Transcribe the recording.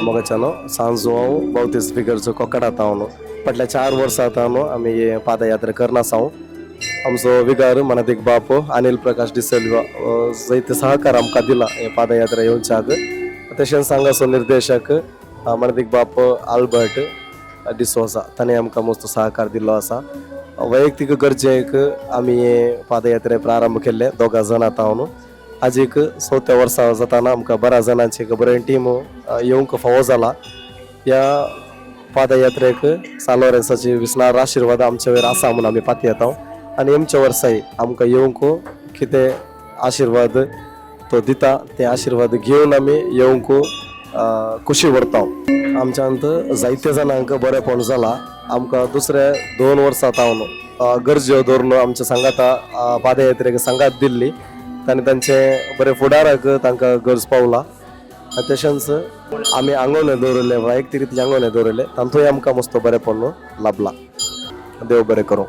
मोगाच्यानो, सांजो हांव बावतीस फिगरचो कोकडा तावन फाटल्या 4 वर्सां तावन आमी हे पादयात्रा करना आसाव. आमचो विगार मनादीक बाप अनिल प्रकाश डिसेल्वा जायते सहकार आमकां दिला हे पादयात्रा येवच्याक. तशेंच हांगाचो निर्देशक मनादीक बाप आल्बर्ट डिसोजा ताणें आमकां मस्त सहकार दिल्लो आसा. वैयक्तीक गरजेक आमी हे पादयात्रे प्रारंभ केल्ले दोगा जाणां तावन. आज एक चवथ्या वर्सा जाताना आमकां बऱ्या जाणांची एक बरें टीम येवंक फावो जाला. ह्या पादयात्रेक सान लोरेन्साची विसणार आशिर्वाद आमच्या वयर आसा म्हणून आमी पातयेता आनी आमच्या वर्साय आमकां येवंक कितें आशिर्वाद तो दिता ते आशिर्वाद घेवन आमी येवंक खुशी व्हरता. आमच्यांत जायते जाणांक बरेंपण जाला. आमकां दुसरे 2 वर्सां तावन गरज्यो धरून आमच्या सांगाता पादयात्रेक सांगात दिल्ली तांणी तांचे बरे फुडाराक तांकां गरज पावला. आनी तशेंच आमी आंगवणे दवरिल्ले, वैयक्तीक रितीन आंगवणे दवरिल्ले, तातूंय आमकां मस्त बरेंपण लाबलां. देव बरें करूं.